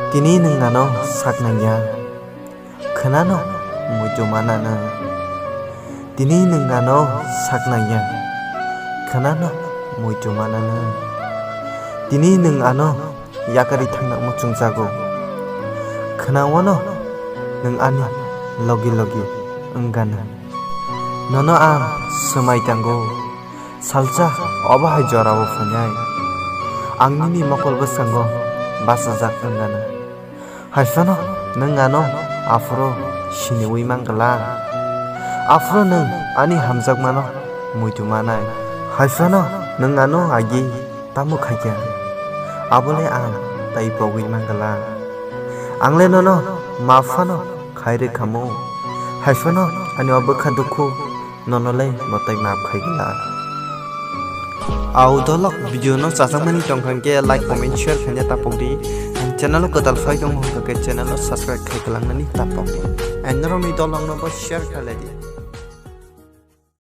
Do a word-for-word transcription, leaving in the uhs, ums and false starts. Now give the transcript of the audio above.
Tini nwng ano sak nangya, khwnano muitu mana nwng. Tini nwng ano sak nangya, khwnano muitu mana nwng. Tini nwng ano yakarwi thangna muchungjago, khwnawano nwng ani logi logi wngano. Nono ang swmai tango, salsa obo hai jorao phainai. Ang nini mokol bwskango bachajak wngano. Haiphano nwng ano aphuru siniwi mangwla. Aphuru nwng ani hamjakmano muitu manai. Haiphano nwng ano agi tamo khaikha, abole ang tai pogwi mangwla. Angle nono maphano khairwi khamu. Haiphano ani o bwkha dukhu nono le mwtai maaf khai glak. Au dolok video no chachakmani tongkha hwnkhe like, comment, share khaina tapok di. Channel o kwtal phai tongmo hwnkhe channel o subscribe khai kwlangnani tapok di. And norokni dolok no bo share khlai di.